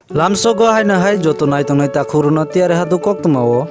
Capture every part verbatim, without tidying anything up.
Lamsogo haino hai joto naitongnai takhukrokno tiyari hadu koktwmao.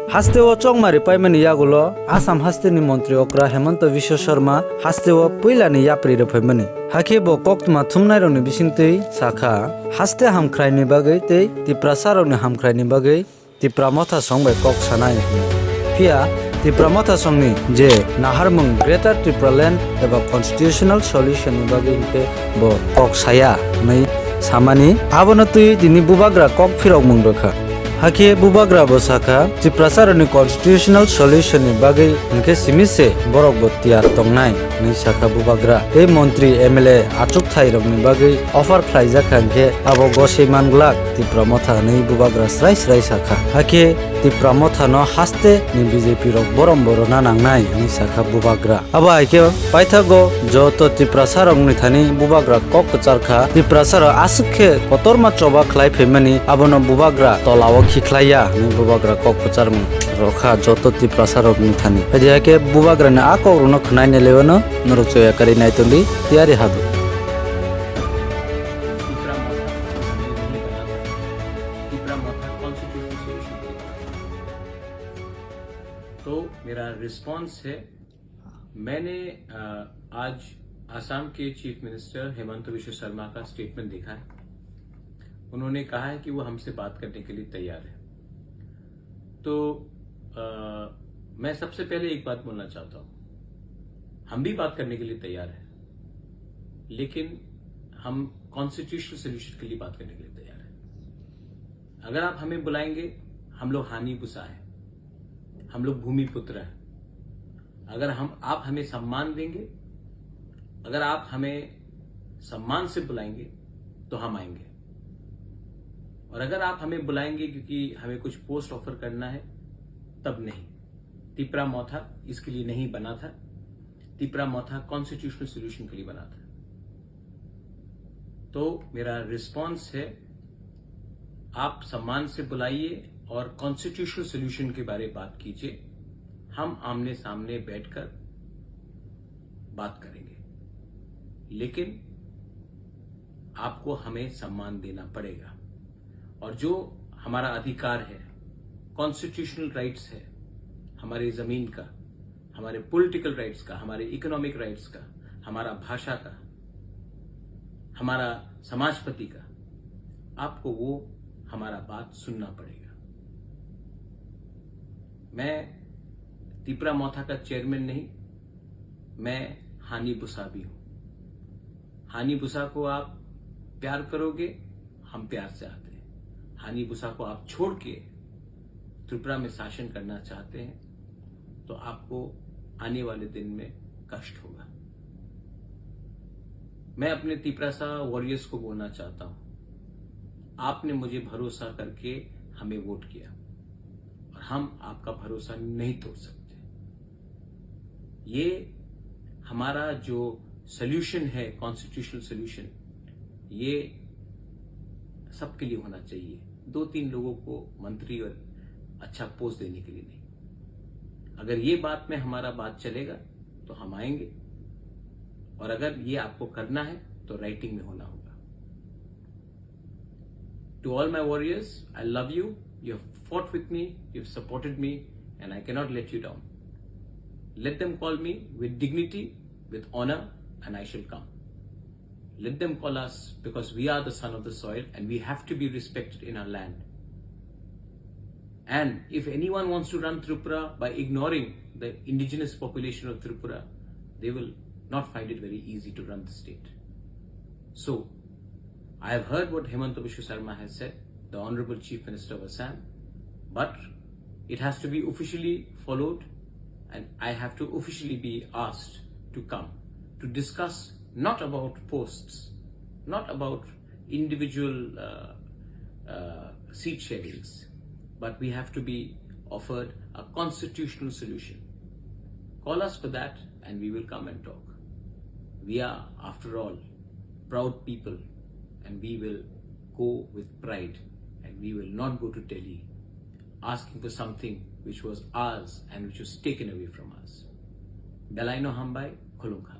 Hasteo chongmari paimani yagulo Assam hasteni montri okra Hemanta Biswa Sarma hasteo puilani yapri rwphaimani. Hakhe bo koktwma thumnairokni bisingtwi sakha, haste hamkhraini bagwi tei Tiprasarokni hamkhraini bagwi Tipra Motha song bai kok sanai hwnwi. Phiya Tipra Motha songni je naharmung Greater Tipraland eba Constitutional Solution ni bagwi hinkhe bo kok saya hwnwi samani, abono twi tini bubagra kok phirokmung rwkha. Hakhe bubagra bo sakha, Tiprasarokni Constitutional Solution ni bagwi hinkhe simi se borok bo tiyar tongnai hwnwi sakha bubagra. Tei montri M L A achukthai rokni bagwi offer khlaijak kha hinkhe abo gosoi manglak Tipra Motha hwnwi bubagra srai srai sakha. Hakhe Tipra Motha no haste ni B J P rok borom borona nangnai hwnwi sakha bubagra. Abo hai khe paithago joto Tiprasa rokni thani bubagra kok kwchar kha. Tiprasa rok aswk khe kotorma choba khlai phaimani abono bubagra tolao khikhlaiya hwnwi bubagra kok kwcharmung rwkha joto Tiprasa rokni thani. Hadi hai khe bubagrani a kok rokno khwnai ni leweno norok choya karwi nai tongdi tiyari hadu. Tipra Motha constitution solution के लिए। तो मेरा रिस्पॉन्स है, मैंने अ, आज आसाम के chief minister Hemant विश्व शर्मा का स्टेटमेंट देखा है। उन्होंने कहा है कि वो हमसे बात करने के लिए तैयार है। तो अ, मैं सबसे पहले एक बात बोलना चाहता हूँ, हम भी बात करने के लिए तैयार हैं, लेकिन हम कॉन्स्टिट्यूशनल सॉल्यूशन के लिए बात करने के लिए तैयार हैं। अगर आप हमें बुलाएंगे, हम लोग हानि बुसा है, हम लोग भूमिपुत्र हैं। अगर हम, आप हमें सम्मान देंगे, अगर आप हमें सम्मान से बुलाएंगे, तो हम आएंगे। और अगर आप हमें बुलाएंगे क्योंकि हमें कुछ पोस्ट ऑफर करना है, तब नहीं। तिपरा मोथा इसके लिए नहीं बना था। तिपरा मोथा कॉन्स्टिट्यूशनल सॉल्यूशन के लिए बना था। तो मेरा रिस्पॉन्स है, आप सम्मान से बुलाइए और कॉन्स्टिट्यूशनल सॉल्यूशन के बारे में बात कीजिए। हम आमने सामने बैठकर बात करेंगे, लेकिन आपको हमें सम्मान देना पड़ेगा। और जो हमारा अधिकार है, कॉन्स्टिट्यूशनल राइट्स है, हमारी ज़मीन का, हमारे पॉलिटिकल राइट्स का, हमारे इकोनॉमिक राइट्स का, हमारा भाषा का, हमारा समाजपति का, आपको वो हमारा बात सुनना पड़ेगा। मैं तिपरा मोथा का चेयरमैन नहीं, मैं हानि बुसा भी हूँ। हानि बुसा को आप प्यार करोगे, हम प्यार से आते हैं। हानि बुसा को आप छोड़ के त्रिपुरा में शासन करना चाहते हैं, तो आपको आने वाले दिन में कष्ट होगा। मैं अपने तिपरासा वॉरियर्स को बोलना चाहता हूँ, आपने मुझे भरोसा करके हमें वोट किया और हम आपका भरोसा नहीं तोड़ सकते। ये हमारा जो सॉल्यूशन है, कॉन्स्टिट्यूशनल सॉल्यूशन, ये सबके लिए होना चाहिए। दो तीन लोगों को मंत्री और अच्छा पोस्ट देने के लिए नहीं। अगर ये बात में हमारा बात चलेगा, तो हम आएंगे, और अगर ये आपको करना है, तो राइटिंग में होना होगा। To all my warriors, I love you. You have fought with me, you have supported me, and I cannot let you down. Let them call me with dignity, with honor, and I shall come. Let them call us, because we are the son of the soil and we have to be respected in our land. And if anyone wants to run Tripura by ignoring the indigenous population of Tripura, they will not find it very easy to run the state. So, I have heard what Himanta Biswa Sarma has said, the Honorable Chief Minister of Assam, but it has to be officially followed, and I have to officially be asked to come to discuss not about posts, not about individual uh, uh, seat sharings, but we have to be offered a constitutional solution. Call us for that, and we will come and talk. We are, after all, proud people, and we will go with pride, and we will not go to Delhi asking for something which was ours and which was taken away from us. Belaino hambai, khulumkha.